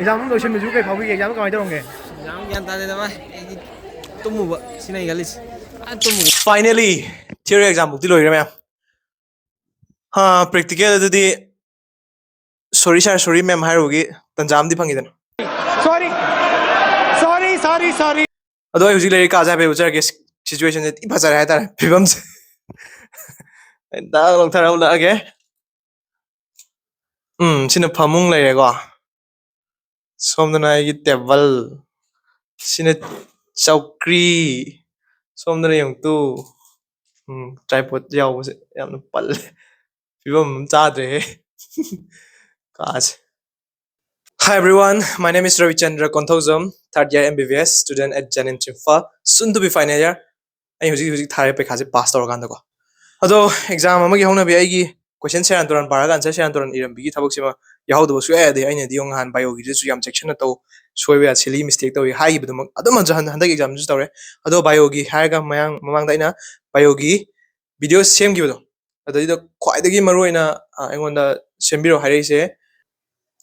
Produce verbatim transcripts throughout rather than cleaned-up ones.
Exam ꯂꯣꯏꯁꯤꯟꯕꯁꯨ ꯀꯩ ꯐꯥꯎꯈꯤꯒꯦ? Exam ꯀꯃꯥꯏꯅ ꯇꯧꯔꯝꯒꯦ? ꯌꯥꯝ ꯒ꯭ꯌꯥꯟ ꯇꯥꯗꯦꯗ ꯚꯥꯏ, ꯑꯩꯗꯤ ꯇꯨꯝꯃꯨꯕ ꯁꯤꯅ ꯑꯩ ꯈꯜꯂꯤꯁꯦ꯫ ꯑ ꯇꯨꯝꯃꯨꯕ꯫ Finally, theory exam ꯕꯨꯛꯇꯤ ꯂꯣꯏꯈ꯭ꯔꯦ ꯃꯌꯥꯝ꯫ ꯍꯥ, practical ꯑꯗꯨꯗꯤ sorry sir, sorry ma'am ꯍꯥꯏꯔꯨꯕꯒꯤ ꯇꯟꯖꯥ ꯑꯃꯗꯤ ꯐꯪꯉꯤꯗꯅ꯫ Sorry, sorry, sorry, sorry. ꯑꯗꯣ ꯑꯩ ꯍꯧꯖꯤꯛ ꯂꯩꯔꯤ ꯀꯥꯁꯦ ꯍꯥꯏꯐꯦꯠ ꯎꯠꯆꯔꯛꯀꯦ꯫ Situation ꯁꯦ ꯊꯤ ꯐꯖꯔꯦ ꯍꯥꯏꯇꯥꯔꯦ, ꯐꯤꯕꯝꯁꯦ꯫ ꯑꯩ ꯗꯥꯛ ꯂꯧꯊꯔ ꯎꯠꯂꯛꯑꯒꯦ꯫ ꯎꯝ, ꯁꯤꯅ ꯐꯃꯨꯡ ꯂꯩꯔꯦꯀꯣ꯫ ꯁꯣꯝꯗꯅ ꯑꯩꯒꯤ table, ꯁꯤꯅ ꯆꯧꯀ꯭ꯔꯤ, ꯁꯣꯝꯗꯅ ꯌꯦꯡꯉꯨ ꯇꯨ꯫ ꯎꯝ, tripod ꯌꯥꯎꯕꯁꯦ ꯌꯥꯝꯅ ꯄꯜꯂꯦ꯫ ꯐꯤꯕꯝ ꯑꯃ ꯆꯥꯗ꯭ꯔꯦꯍꯦ꯫ ꯀꯥꯁꯦ꯫ Hi everyone, my name is Ravichandra Konthoujam, third year M B B S student at Janin Chimphal, soon to be final year. ꯑꯩ ꯍꯧꯖꯤꯛ ꯍꯧꯖꯤꯛ ꯊꯥꯔꯤꯕ ꯄꯩꯈꯥꯁꯦ ꯄꯥꯁ ꯇꯧꯔꯀꯥꯟꯗꯀꯣ꯫ ꯑꯗꯣ ꯑꯦꯛꯖꯥꯝ ꯑꯃꯒꯤ ꯍꯧꯅꯕꯤ ꯑꯩꯒꯤ question ꯁꯦꯔꯥꯟ ꯇꯨꯔꯥꯟ ꯄꯥꯔꯒ answer ꯁꯦꯔꯥꯟ ꯇꯨꯔꯥꯟ ꯏꯔꯝꯕꯒꯤ ꯊꯕꯛꯁꯤꯃ ꯌꯥꯎꯍꯧꯗꯕ ꯁꯨꯡꯌꯥ ꯌꯥꯗꯦ꯫ ꯑꯩꯅꯗꯤ ꯌꯦꯡꯉꯨ ꯅꯍꯥꯟ ꯕꯥꯏꯑꯣꯒꯤꯗꯨꯁꯨ ꯌꯥꯝ ꯆꯦꯛꯁꯤꯟꯅ ꯇꯧ, ꯁꯣꯏꯕ ꯌꯥꯗꯦ, silly mistake ꯇꯧꯏ ꯍꯥꯏꯈꯤꯕꯗꯨꯃꯛ ꯑꯗꯨꯝ ꯍꯟꯖ-, ꯍꯟ-, ꯍꯟꯗꯛ ꯑꯦꯛꯖꯥꯝꯗꯁꯨ ꯇꯧꯔꯦ꯫ ꯑꯗꯣ ꯕꯥꯏꯑꯣꯒꯤ ꯍꯥꯏꯔꯒ ꯃꯌꯥꯝ ꯃꯃꯥꯡꯗ ꯑꯩꯅ ꯕꯥꯏꯑꯣꯒꯤ video ꯁꯦꯝꯈꯤꯕꯗꯣ, ꯑꯗꯨꯗꯩꯗ ꯈ꯭ꯋꯥꯏꯗꯒꯤ ꯃꯔꯨꯑꯣꯏꯅ ꯑ, ꯑꯩꯉꯣꯟꯗ ꯁꯦꯝꯕꯤꯔꯣ ꯍꯥꯏꯔꯛꯏꯁꯦ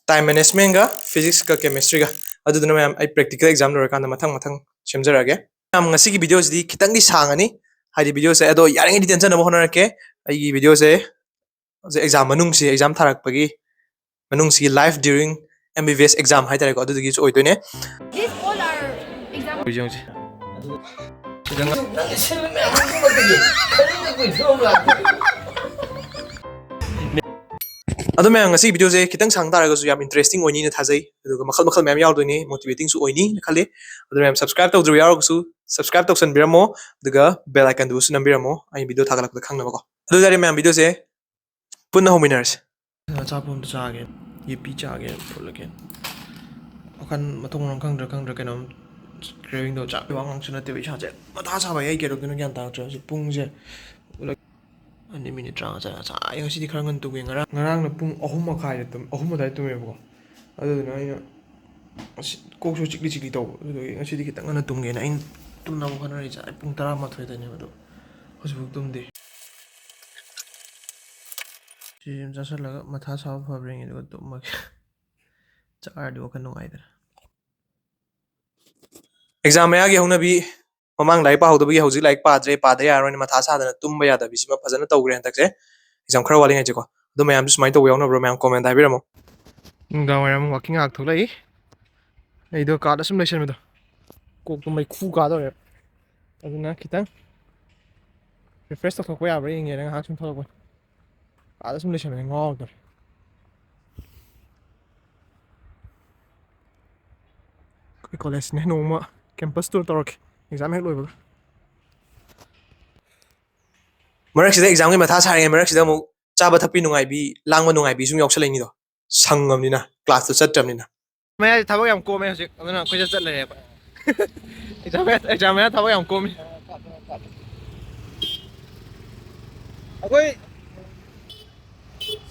time management ꯒ physics ꯀ chemistry ꯒ꯫ ꯑꯗꯨꯗꯨꯅ ꯃꯌꯥꯝ ꯑꯩ practical exam ꯂꯣꯏꯔꯀꯥꯟꯗ ꯃꯊꯪ ꯃꯊꯪ ꯁꯦꯝꯖꯔꯛꯑꯒꯦ꯫ ꯃꯌꯥꯝ ꯉꯁꯤꯒꯤ video ꯁꯤꯗꯤ ꯈꯤꯇꯪꯗꯤ ꯁꯥꯡꯉꯅꯤ, ꯍꯥꯏꯗꯤ video ꯁꯦ, ꯑꯗꯣ ꯌꯥꯔꯤꯉꯩꯗꯤ ꯇꯦꯟꯖꯅꯕ ꯍꯣꯠꯅꯔꯛꯀꯦ꯫ ꯑꯩꯒꯤ video ꯁꯦ ꯍꯧꯖꯤꯛ exam ꯃꯅꯨꯡꯁꯤ, exam ꯊꯥꯔꯛꯄꯒꯤ ꯃꯅꯨꯡꯁꯤꯒꯤ life during M B B S exam ꯍꯥꯏꯇꯥꯔꯦꯀꯣ, ꯑꯗꯨꯗꯨꯒꯤꯁꯨ ꯑꯣꯏꯗꯣꯏꯅꯦ꯫ These all are exam. ꯌꯦꯡꯁꯦ꯫ ꯑꯗꯣ ꯃꯌꯥꯝ, ꯉꯁꯤꯒꯤ video ꯁꯦ ꯈꯤꯇꯪ ꯁꯥꯡ ꯇꯥꯔꯒꯁꯨ ꯌꯥꯝ interesting ꯑꯣꯏꯅꯤꯅ ꯊꯥꯖꯩ, ꯑꯗꯨꯒ ꯃꯈꯜ ꯃꯈꯜ ꯃꯌꯥꯝ ꯌꯥꯎꯗꯣꯏꯅꯤ, motivating ꯁꯨ ꯑꯣꯏꯅꯤꯅ ꯈꯜꯂꯤ꯫ ꯑꯗꯣ ꯃꯌꯥꯝ, subscribe ꯇꯧꯗ꯭ꯔꯤꯕ ꯌꯥꯎꯔꯒꯁꯨ subscribe ꯇꯧꯁꯟꯕꯤꯔꯝꯃꯣ, ꯑꯗꯨꯒ bell icon ꯗꯨꯁꯨ ꯅꯝꯕꯤꯔꯝꯃꯣ, ꯑꯩ video ꯊꯥꯒꯠꯂꯛꯄꯗ ꯈꯪꯅꯕꯀꯣ꯫ ꯑꯗꯨ ꯑꯣꯏꯇꯥꯔꯗꯤ ꯃꯌꯥꯝ, video ꯁꯦ ꯄꯨꯟꯅ ꯍꯧꯃꯤꯟꯅꯔꯁꯦ꯫ ꯑꯆꯥꯄꯣꯠ ꯑꯝꯇ ꯆꯥꯒꯦ, ꯌꯦꯄꯤ ꯆꯥꯒꯦ, ꯐꯨꯠꯂꯒꯦ꯫ ꯋꯥꯈꯜ ꯃꯊꯣꯡ ꯃꯔꯝ ꯈꯪꯗ꯭ꯔ ꯈꯪꯗ꯭ꯔ ꯀꯩꯅꯣꯝ craving ꯗꯣ꯫ ꯆꯥꯛꯀꯤ ꯋꯥ ꯉꯥꯡꯁꯨ ꯅꯠꯇꯦꯕ, ꯏꯁꯥꯁꯦ ꯃꯊꯥ ꯁꯥꯕ꯫ ꯑꯩ ꯀꯩꯗꯧꯗꯣꯏꯅꯣ ꯒ꯭ꯌꯥꯟ ꯇꯥꯔꯛꯇ꯭ꯔꯦ꯫ ꯍꯧꯖꯤꯛ ꯄꯨꯡꯁꯦ ꯑꯅꯤ ꯃꯤꯅꯤꯠ ꯇꯔꯥꯃꯉꯥ ꯆꯠꯂꯦ꯫ ꯉꯁꯥꯏ, ꯉꯁꯤꯗꯤ ꯈꯔ ꯉꯟꯅ ꯇꯨꯝꯒꯦ꯫ ꯉꯔꯥꯡ, ꯉꯔꯥꯡꯅ ꯄꯨꯡ ꯑꯍꯨꯝ ꯃꯈꯥꯏꯗ ꯇꯨꯝ-, ꯑꯍꯨꯝ ꯑꯗꯨꯋꯥꯏꯗ ꯇꯨꯝꯃꯦꯕꯀꯣ꯫ ꯑꯗꯨꯗꯨꯅ ꯑꯩꯅ ꯑꯁ, ꯀꯣꯛꯁꯨ ꯆꯤꯛꯂꯤ ꯆꯤꯛꯂꯤ ꯇꯧꯕ꯫ ꯑꯗꯨꯗꯨꯒꯤ ꯉꯁꯤꯗꯤ ꯈꯤꯇꯪ ꯉꯟꯅ ꯇꯨꯝꯒꯦꯅ ꯑꯩꯅ ꯇꯨꯝꯅꯕ ꯍꯣꯠꯅꯔꯤꯁꯦ꯫ ꯑꯩ ꯄꯨꯡ ꯇꯔꯥꯃꯥꯊꯣꯏꯗꯅꯦꯕ, ꯑꯗꯣ ꯍꯧꯖꯤꯛꯐꯥꯎ ꯇꯨꯝꯗꯦ꯫ ꯁꯤ ꯑꯃ ꯆꯥꯁꯤꯜꯂꯒ ꯃꯊꯥ ꯁꯥꯕ ꯐꯕ꯭ꯔꯥ ꯌꯦꯡꯒꯦ, ꯑꯗꯨꯒ ꯇꯨꯝꯃꯒꯦ꯫ ꯆꯥꯔꯗꯤ ꯋꯥꯈꯜ ꯅꯨꯡꯉꯥꯏꯗꯅ꯫ ꯑꯦꯛꯖꯥꯝ ꯃꯌꯥꯒꯤ ꯍꯧꯅꯕꯤ, ꯃꯃꯥꯡ ꯂꯥꯏꯔꯤꯛ ꯄꯥꯍꯧꯗꯕꯒꯤ ꯍꯧꯖꯤꯛ ꯂꯥꯏꯔꯤꯛ ꯄꯥꯗ꯭ꯔꯦ, ꯄꯥꯗ ꯌꯥꯔꯣꯏꯅ ꯃꯊꯥ ꯁꯥꯗꯅ ꯇꯨꯝꯕ ꯌꯥꯗꯕꯤꯁꯤꯃ ꯐꯖꯅ ꯇꯧꯈ꯭ꯔꯦ ꯍꯟꯗꯛꯁꯦ꯫ ꯑꯦꯛꯖꯥꯝ ꯈꯔ ꯋꯥꯠꯂꯤꯉꯩꯁꯦꯀꯣ꯫ ꯑꯗꯣ ꯃꯌꯥꯝꯁꯨ ꯁꯨꯃꯥꯏꯅ ꯇꯧꯕ ꯌꯥꯎꯅꯕ꯭ꯔꯣ? ꯃꯌꯥꯝ ꯀꯣꯃꯦꯟꯗ ꯍꯥꯏꯕꯤꯔꯝꯃꯣ꯫ ꯅꯨꯡꯗꯥꯡ ꯋꯥꯏꯔꯝ ꯋꯥꯀꯤꯡ ꯉꯥꯏꯍꯥꯛ ꯊꯣꯛꯂꯛꯏ꯫ ꯑꯩꯗꯣ ꯀꯥꯗ ꯁꯨꯝ ꯂꯩꯁꯟꯕꯗꯣ ꯀꯣꯛꯇꯣ ꯃꯩꯈꯨ ꯀꯥꯗꯧꯔꯦ꯫ ꯑꯗꯨꯅ ꯈꯤꯇꯪ ꯔꯤꯐ꯭ꯔꯦꯁ ꯇꯧꯊꯣꯛꯄ ꯌꯥꯕ꯭ꯔꯥ ꯌꯦꯡꯒꯦꯅ ꯉꯥꯏꯍꯥꯛ ꯁꯨꯝ ꯊꯣꯛꯂꯛꯄꯅꯤ꯫ ꯀꯥꯗ ꯁꯨꯝ ꯂꯩꯁꯟꯕꯅꯤ, ꯉꯥꯎꯗꯧꯔꯦ꯫ ꯑꯩꯈꯣꯏ ꯀꯣꯂꯦꯖꯁꯤꯅ ꯅꯣꯡꯃ ꯀꯦꯝꯄꯁ ꯇꯨꯔ ꯇꯧꯔꯛꯀꯦ, ꯑꯦꯛꯖꯥꯝ ꯍꯦꯛ ꯂꯣꯏꯕꯒ꯫ ꯃꯔꯛꯁꯤꯗ ꯑꯦꯛꯖꯥꯝꯒꯤ ꯃꯊꯥ ꯁꯥꯔꯤꯉꯩ ꯃꯔꯛꯁꯤꯗ ꯑꯃꯨꯛ ꯆꯥꯕ ꯊꯛꯄꯤ ꯅꯨꯡꯉꯥꯏꯕꯤ, ꯂꯥꯡꯕ ꯅꯨꯡꯉꯥꯏꯕꯤ ꯁꯨꯝ ꯌꯥꯎꯁꯜꯂꯛꯏꯅꯤꯗꯣ, ꯁꯪꯉꯕꯅꯤꯅ, ꯀ꯭ꯂꯥꯁꯇꯨ ꯆꯠꯇ꯭ꯔꯕꯅꯤꯅ꯫ ꯃꯌꯥꯏꯁꯦ ꯊꯕꯛ ꯌꯥꯝ ꯀꯣꯝꯃꯦ ꯍꯧꯖꯤꯛ, ꯑꯗꯨꯅ ꯑꯩꯈꯣꯏꯗ ꯆꯠꯂꯔꯦꯕ꯫ ꯑꯦꯛꯖꯥꯝ ꯃꯌꯥ, ꯑꯦꯛꯖꯥꯝ ꯃꯌꯥ ꯊꯕꯛ ꯌꯥꯝ ꯀꯣꯝꯃꯦ꯫ ꯑꯩꯈꯣꯏ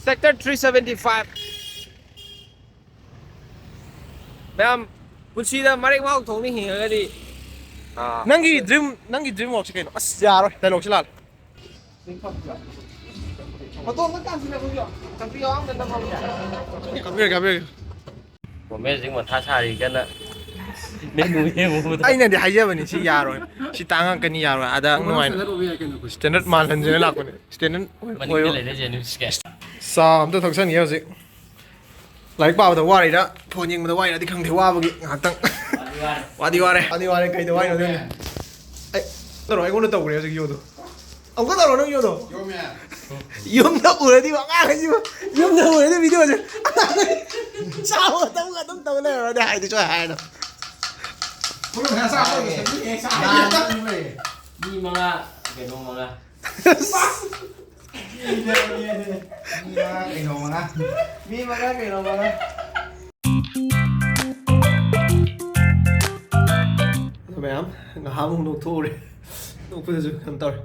sector three seventy five꯫ ꯃꯌꯥꯝ, ꯄꯨꯟꯁꯤꯗ ꯃꯔꯦꯛ ꯃꯍꯥꯎ ꯊꯣꯛꯅ ꯍꯤꯡꯉꯒꯗꯤ, ꯑꯥ, ꯅꯪꯒꯤ ꯗ꯭ꯔꯤꯝ, ꯅꯪꯒꯤ ꯗ꯭ꯔꯤꯝ ꯋꯥꯔꯛꯁꯦ ꯀꯩꯅꯣ? ꯑꯁ, ꯌꯥꯔꯣꯏ, ꯗꯥꯏꯂꯣꯛꯁꯦ ꯂꯥꯜꯂꯦ꯫ ꯀꯥꯞꯄꯤꯔꯒꯦ, ꯀꯥꯞꯄꯤꯔꯒꯦ꯫ ꯃꯣꯃꯦꯟꯁꯤꯡ ꯃꯊꯥ ꯁꯥꯔꯤ ꯀꯟꯅ꯫ ꯃꯦꯅꯨ ꯌꯦꯡꯉꯨꯕꯗ꯫ ꯑꯩꯅꯗꯤ ꯍꯥꯏꯖꯕꯅꯤ, ꯁꯤ ꯌꯥꯔꯣꯏ, ꯁꯤ ꯇꯥꯡꯉꯛꯀꯅꯤ, ꯌꯥꯔꯣꯏ, ꯑꯗ ꯅꯨꯡꯉꯥꯏꯅ ꯁ꯭ꯇꯦꯟꯗꯔꯠ ꯃꯥꯜꯍꯟꯁꯦꯅ ꯂꯥꯛꯄꯅꯦ꯫ ꯁ꯭ꯇꯦꯟꯗꯔ ꯑꯣꯏ-, ꯃꯅꯤꯡꯗ ꯑꯣꯏꯔꯣ꯫ ꯂꯩꯔꯦ ꯖꯦꯅꯤꯝꯁꯀꯤ꯫ ꯆꯥ ꯑꯝꯇ ꯊꯛꯆꯟꯒꯦ ꯍꯧꯖꯤꯛ꯫ ꯂꯥꯏꯔꯤꯛ ꯄꯥꯕꯗ ꯋꯥꯔꯤꯔ, ꯐꯣꯟ ꯌꯦꯡꯕꯗ ꯋꯥꯏꯔꯗꯤ ꯈꯪꯗꯦ, ꯋꯥꯕꯒꯤ ꯉꯥꯏꯍꯥꯛꯇꯪ꯫ ꯋꯥꯗꯤ ꯋꯥꯔꯦ꯫ ꯋꯥꯗꯤ ꯋꯥꯔꯦ, ꯀꯩꯗ ꯋꯥꯏꯅꯣ ꯈꯪꯗꯦ꯫ ꯑꯩ, ꯇꯧꯔꯣ, ꯑꯩꯉꯣꯟꯗ ꯇꯧꯈ꯭ꯔꯦ ꯍꯧꯖꯤꯛ ꯌꯣꯗꯣ꯫ ꯑꯃꯨꯛꯀ ꯇꯧꯔꯣ ꯅꯪ ꯌꯣꯗꯣ꯫ ꯌꯨꯝꯗ ꯎꯔꯗꯤ ꯑꯉꯥꯡꯈꯩꯁꯤꯕꯨ, ꯌꯨꯝꯗ ꯎꯔꯗꯤ ꯚꯤꯗꯤꯑꯣꯁꯦ ꯆꯥꯕ ꯊꯛꯄ ꯑꯗꯨꯝ ꯇꯧ ꯂꯩꯔꯗꯤ ꯍꯥꯏꯗꯤ ꯁꯨꯃꯥꯏ ꯍꯥꯏꯅꯣ꯫ ꯃꯤ ꯃꯉꯥ, ꯀꯩꯅꯣ ꯃꯉꯥ꯫ ꯃꯤ ꯃꯉꯥ ꯀꯩꯅꯣ ꯃꯉꯥ꯫ ꯃꯤ ꯃꯉꯥ ꯀꯩꯅꯣ ꯃꯉꯥ꯫ ꯑꯗꯣ ꯃꯌꯥꯝ, ꯉꯥꯏꯍꯥꯛꯃꯨꯛ ꯅꯣꯛꯊꯣꯛꯎꯔꯦ꯫ ꯅꯣꯛꯄꯗꯁꯨ ꯀꯩꯅꯣ ꯇꯧꯔꯦ꯫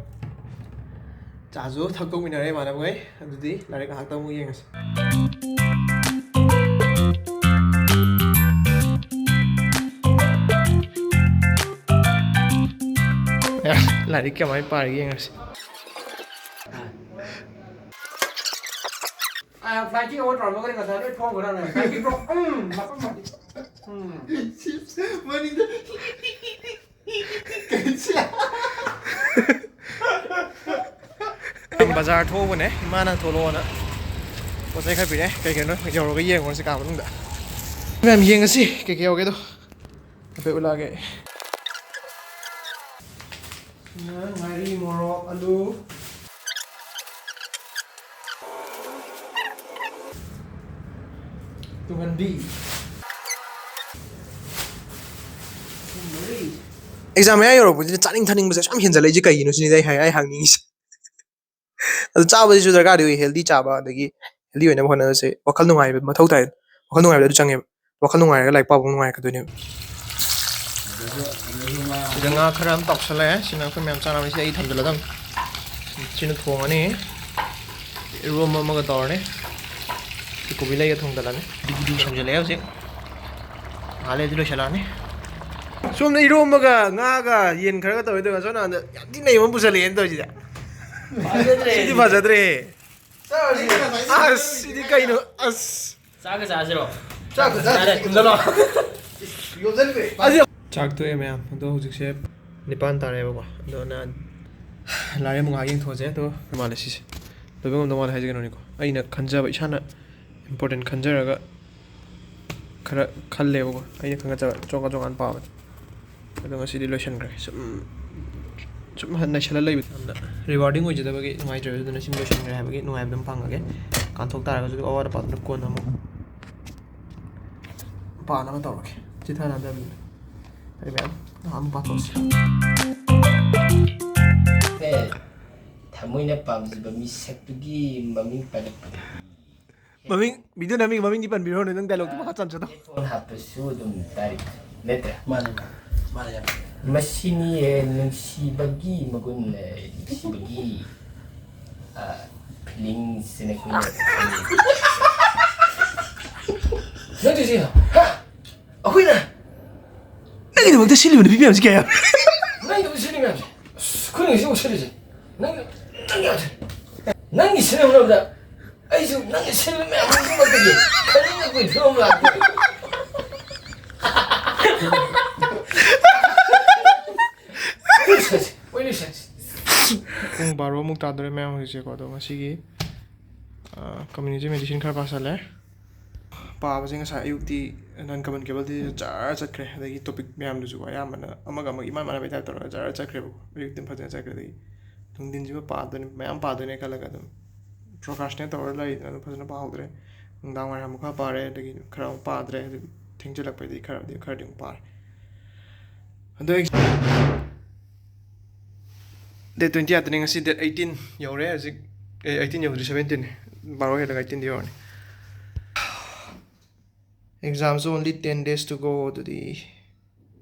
ꯆꯥꯁꯨ ꯊꯛꯇꯣꯛꯃꯤꯟꯅꯔꯦ ꯏꯃꯥꯟꯅꯕꯈꯩ꯫ ꯑꯗꯨꯗꯤ ꯂꯥꯏꯔꯤꯛ ꯉꯥꯏꯍꯥꯛꯇꯪ ꯑꯃꯨꯛ ꯌꯦꯡꯉꯁꯤ꯫ ꯂꯥꯏꯔꯤꯛ ꯀꯃꯥꯏꯅ ꯄꯥꯔꯤꯒꯦ ꯌꯦꯡꯉꯁꯤ꯫ ꯐ꯭ꯂꯥꯏꯠꯀꯤ ꯑꯣꯔꯗꯔ ꯇꯧꯔꯝꯃꯒꯗꯤ ꯉꯁꯥꯏ ꯂꯣꯏ ꯊꯣꯡꯈ꯭ꯔꯅꯦ꯫ ꯐ꯭ꯂꯥꯏꯠꯀꯤ ꯄ꯭ꯔꯣ-, ꯎꯝ, ꯃꯐꯝ ꯃꯥꯟꯗꯦ꯫ ꯎꯝ꯫ ꯃꯅꯤꯡꯗ꯫ ꯕꯖꯥꯔ ꯊꯣꯛꯎꯕꯅꯦ, ꯏꯃꯥꯅ ꯊꯣꯛꯂꯛꯑꯣꯅ ꯄꯣꯠ ꯆꯩ ꯈꯔ ꯄꯤꯔꯛꯑꯦ꯫ ꯀꯩ ꯀꯩꯅꯣ ꯌꯧꯔꯒ ꯌꯦꯡꯉꯨꯔꯁꯤ ꯀꯥ ꯃꯅꯨꯡꯗ꯫ ꯃꯌꯥꯝ ꯌꯦꯡꯉꯁꯤ ꯀꯩ ꯀꯩ ꯌꯧꯒꯦꯗꯣ꯫ ꯍꯥꯏꯐꯦꯠ ꯎꯠꯂꯛꯑꯒꯦ꯫ ꯉꯥꯔꯤ, ꯃꯣꯔꯣꯛ, ꯑꯂꯨ꯫ ꯇꯨꯡꯍꯟꯕꯤ꯫ ꯊꯨꯝ ꯃꯔꯤ꯫ ꯑꯦꯛꯖꯥꯝ ꯃꯌꯥ ꯌꯧꯔꯛꯄꯁꯤꯗ ꯆꯥꯅꯤꯡ ꯊꯛꯅꯤꯡꯕꯁꯦ ꯁꯨꯝ ꯍꯦꯟꯖꯜꯂꯛꯏꯁꯦ ꯀꯩꯒꯤꯅꯣ ꯁꯤꯅꯤꯗ ꯑꯩ ꯍꯥꯏ-, ꯑꯩ ꯍꯪꯅꯤꯡꯉꯤꯁꯦ꯫ ꯑꯗꯨ ꯆꯥꯕꯁꯤꯁꯨ ꯗꯔꯀꯥꯔꯗꯤ ꯑꯣꯏ, ꯍꯦꯜꯗꯤ ꯆꯥꯕ, ꯑꯗꯒꯤ ꯍꯦꯜꯗꯤ ꯑꯣꯏꯅꯕ ꯍꯣꯠꯅꯕꯁꯦ ꯋꯥꯈꯜ ꯅꯨꯡꯉꯥꯏꯕ ꯃꯊꯧ ꯇꯥꯏ꯫ ꯋꯥꯈꯜ ꯅꯨꯡꯉꯥꯏꯕꯗ ꯑꯗꯨ ꯆꯪꯉꯦꯕ꯫ ꯋꯥꯈꯜ ꯅꯨꯡꯉꯥꯏꯔꯒ ꯂꯥꯏꯔꯤꯛ ꯄꯥꯕ ꯑꯃꯨꯛ ꯅꯨꯡꯉꯥꯏꯔꯛꯀꯗꯣꯏꯅꯦꯕ꯫ ꯁꯤꯗ ꯉꯥ ꯈꯔ ꯑꯃ ꯇꯥꯎꯁꯜꯂꯛꯑꯦ꯫ ꯁꯤꯅ ꯑꯩꯈꯣꯏ ꯃꯌꯥꯝ ꯆꯥꯅꯕꯅꯤ꯫ ꯁꯤ ꯑꯩ ꯊꯝꯖꯤꯜꯂꯗꯝꯅꯤ꯫ ꯁꯤꯅ ꯊꯣꯡꯉꯅꯤ꯫ ꯏꯔꯣꯝꯕ ꯑꯃꯒ ꯇꯧꯔꯅꯤ꯫ ꯁꯤ ꯀꯣꯕꯤ ꯂꯩꯒ ꯊꯣꯡꯖꯤꯜꯂꯅꯤ꯫ ꯕꯤꯗꯤ ꯕꯤꯗꯤ ꯁꯨꯝꯖꯤꯜꯂꯛꯑꯦ ꯍꯧꯖꯤꯛ꯫ ꯉꯥꯏꯍꯥꯛ ꯂꯩꯔꯗꯤ ꯂꯣꯏꯁꯤꯜꯂꯛꯑꯅꯤ꯫ ꯁꯣꯝꯗ ꯏꯔꯣꯝꯕꯒ ꯉꯥꯒ ꯌꯦꯟ ꯈꯔꯒ ꯇꯧꯋꯦ, ꯑꯗꯨꯒ ꯁꯣꯝ ꯅꯥꯀꯟꯗ ꯌꯥꯝ ꯊꯤ ꯅꯩꯕ ꯑꯃ ꯄꯨꯁꯜꯂꯛꯑꯦꯅ ꯇꯧꯔꯤꯁꯤꯗ꯫ ꯐꯖꯗ꯭ꯔꯦ꯫ ꯁꯤꯗꯤ ꯐꯖꯗ꯭ꯔꯦ꯫ ꯆꯥꯔꯁꯤ꯫ ꯑꯁ, ꯁꯤꯗꯤ ꯀꯩꯅꯣ? ꯑꯁ꯫ ꯆꯥꯛꯀ ꯆꯥꯁꯤꯔꯣ? ꯆꯥꯛꯀ ꯆꯥꯁꯤ꯫ ꯌꯥꯔꯦ, ꯀꯨꯝꯊꯔꯣ꯫ ꯌꯣꯝꯁꯤꯟꯈ꯭ꯔꯦ꯫ ꯆꯥꯛ ꯇꯣꯛꯑꯦ ꯃꯌꯥꯝ꯫ ꯑꯗꯣ ꯍꯧꯖꯤꯛꯁꯦ ꯅꯤꯄꯥꯟ ꯇꯥꯔꯦꯕꯀꯣ꯫ ꯑꯗꯣ ꯅ-, ꯂꯥꯏꯔꯤꯛ ꯑꯃꯨꯛ ꯉꯥꯏꯍꯥꯛ ꯌꯦꯡꯊꯣꯛꯑꯁꯦ꯫ ꯑꯗꯣ ꯃꯥꯜꯂꯦ ꯁꯤꯁꯦ꯫ ꯂꯣꯏꯕ ꯉꯝꯗꯧ ꯃꯥꯜꯂꯦ ꯍꯥꯏꯁꯦ ꯀꯩꯅꯣꯅꯤꯀꯣ꯫ ꯑꯩꯅ ꯈꯟꯖꯕ, ꯏꯁꯥꯅ important ꯈꯟꯖꯔꯒ ꯈꯔ ꯈꯜꯂꯦꯕꯀꯣ꯫ ꯑꯩꯅ ꯈꯟꯒꯠꯆꯕ ꯆꯣꯡꯀ ꯆꯣꯡꯀꯥꯟ ꯄꯥꯕꯗꯣ꯫ ꯑꯗꯣ ꯉꯁꯤꯗꯤ ꯂꯣꯏꯁꯤꯟꯈ꯭ꯔꯦ꯫ ꯁꯨꯝ, ꯁꯨꯝ ꯅꯩꯁꯜꯂ ꯂꯩꯕꯗꯣ ꯌꯥꯝꯅ rewarding ꯑꯣꯏꯖꯗꯕꯒꯤ ꯅꯨꯡꯉꯥꯏꯇ꯭ꯔꯦ꯫ ꯑꯗꯨꯅ ꯁꯤꯝ ꯂꯣꯏꯁꯤꯟꯈ꯭ꯔꯦ ꯍꯥꯏꯕꯒꯤ ꯅꯨꯡꯉꯥꯏꯕꯗꯨꯝ ꯐꯪꯉꯒꯦ꯫ ꯀꯥꯟꯊꯣꯛ ꯇꯥꯔꯒꯁꯨ ꯑꯋꯥꯠ ꯑꯄꯥꯗꯨꯅ ꯀꯣꯟꯅ ꯑꯃꯨꯛ ꯄꯥꯅꯕ ꯇꯧꯔꯒꯦ꯫ ꯆꯤꯊꯅꯗꯕꯅꯤꯅ꯫ ꯐꯔꯦ ꯃꯌꯥꯝ, ꯅꯍꯥꯟ ꯑꯃꯨꯛ ꯄꯥꯊꯣꯛꯁꯤ꯫ ꯊꯃꯣꯏꯅ ꯄꯥꯝꯖꯕ ꯃꯤꯁꯛꯇꯨꯒꯤ ꯃꯃꯤꯡ ꯄꯜꯂꯛꯄꯗ꯫ ꯃꯃꯤꯡ, video ꯅꯝꯃꯤꯒꯤ ꯃꯃꯤꯡꯗꯤ ꯄꯟꯕꯤꯔꯣꯅꯦ, ꯅꯪ dialogue ꯇꯨ ꯃꯈꯥ ꯆꯟꯖꯗꯧ꯫ Headphone ꯍꯥꯞꯄꯁꯨ ꯑꯗꯨꯝ ꯇꯥꯔꯤ꯫ ꯅꯠꯇ꯭ꯔꯥ? ꯃꯥꯅꯦ, ꯃꯥꯅꯦ, ꯃꯥꯅꯦ, ꯌꯥꯝ ꯐꯩ꯫ ꯃꯁꯤꯅꯤ, ꯑꯦ, ꯅꯨꯡꯁꯤꯕꯒꯤ ꯃꯒꯨꯟ, ꯑꯦ, ꯅꯨꯡꯁꯤꯕꯒꯤ, ꯑ, feelings ꯁꯤꯅ ꯑꯩꯈꯣꯏꯅ ꯅꯠꯇꯦ ꯁꯤ, ꯍꯥ? ꯑꯩꯈꯣꯏꯅ ꯅꯪꯒꯤꯗꯃꯛꯇ ꯁꯤꯜꯂꯤꯕ ꯅꯨꯄꯤ ꯃꯌꯥꯝꯁꯤ ꯀꯌꯥ ꯌꯥꯝ? ꯅꯪꯒꯤꯗꯃꯛꯇ ꯁꯤꯜꯂꯤ ꯃꯌꯥꯝꯁꯦ꯫ ꯑꯁ, ꯑꯩꯈꯣꯏꯅ ꯉꯁꯤ ꯑꯃꯨꯛ ꯁꯤꯜꯂꯤꯁꯦ꯫ ꯅꯪ, ꯅꯪ ꯌꯥꯗ꯭ꯔꯦ꯫ ꯅꯪꯒꯤ ꯁꯤꯟꯅꯕ ꯍꯣꯠꯅꯕꯗ ꯑꯩ ꯑꯩꯁꯨ ꯅꯪꯒꯤ ꯁꯤꯟꯕ ꯃꯌꯥꯝ ꯈꯨꯗꯤꯡꯃꯛꯇꯒꯤ ꯈꯔ ꯉꯛꯄꯒꯤ ꯐꯤꯕꯝ ꯂꯥꯛꯇꯦ꯫ ꯄꯨꯡ ꯕꯥꯔꯣꯃꯨꯛ ꯇꯥꯗꯣꯔꯦ ꯃꯌꯥꯝ ꯍꯧꯖꯤꯛꯁꯦꯀꯣ꯫ ꯑꯗꯣ ꯉꯁꯤꯒꯤ, ꯑ, community medicine ꯈꯔ ꯄꯥꯁꯜꯂꯦ꯫ ꯄꯥꯕꯁꯦ ꯉꯁꯥꯏ ꯑꯌꯨꯛꯇꯤ non common cableꯗꯤ ꯖꯔ ꯆꯠꯈ꯭ꯔꯦ, ꯑꯗꯒꯤ topic ꯃꯌꯥꯝꯗꯨꯁꯨ ꯑꯌꯥꯝꯕꯅ ꯑꯃꯒ ꯑꯃꯒ ꯏꯃꯥꯟ ꯃꯥꯟꯅꯕ type ꯇꯧꯔꯒ ꯖꯔ ꯆꯠꯈ꯭ꯔꯦꯕꯀꯣ꯫ ꯑꯌꯨꯛꯇꯤ ꯐꯖꯅ ꯆꯠꯈ꯭ꯔꯦ꯫ ꯑꯗꯒꯤ ꯅꯨꯡꯊꯤꯟꯁꯤꯃ ꯄꯥꯗꯣꯏꯅꯦ, ꯃꯌꯥꯝ ꯄꯥꯗꯣꯏꯅꯦ ꯈꯜꯂꯒ ꯑꯗꯨꯝ procrastinate ꯇꯧꯔ ꯂꯩꯗꯅ ꯑꯗꯨꯝ ꯐꯖꯅ ꯄꯥꯍꯧꯗ꯭ꯔꯦ꯫ ꯅꯨꯡꯗꯥꯡ ꯋꯥꯏꯔꯝ ꯑꯃꯨꯛ ꯈꯔ ꯄꯥꯔꯦ, ꯑꯗꯒꯤ ꯈꯔ ꯑꯃꯨꯛ ꯄꯥꯗ꯭ꯔꯦ, ꯑꯗꯨ ꯊꯦꯡꯖꯤꯜꯂꯛꯄꯩꯗꯤ ꯈꯔꯗꯤ, ꯈꯔꯗꯤ ꯑꯃꯨꯛ ꯄꯥꯔꯦ꯫ ꯑꯗꯣ ꯑꯩ date twenty eight ꯉꯁꯤ date eighteen ꯌꯧꯔꯦ ꯍꯧꯖꯤꯛ꯫ ꯑꯦ, eighteen ꯌꯧꯗ꯭ꯔꯤ, seventeen꯫ ꯕꯥꯔꯣ ꯍꯦꯜꯂꯒ eighteenꯗ ꯌꯧꯔꯅꯤ꯫ Examꯁꯨ only ten days to go꯫ ꯑꯗꯨꯗꯤ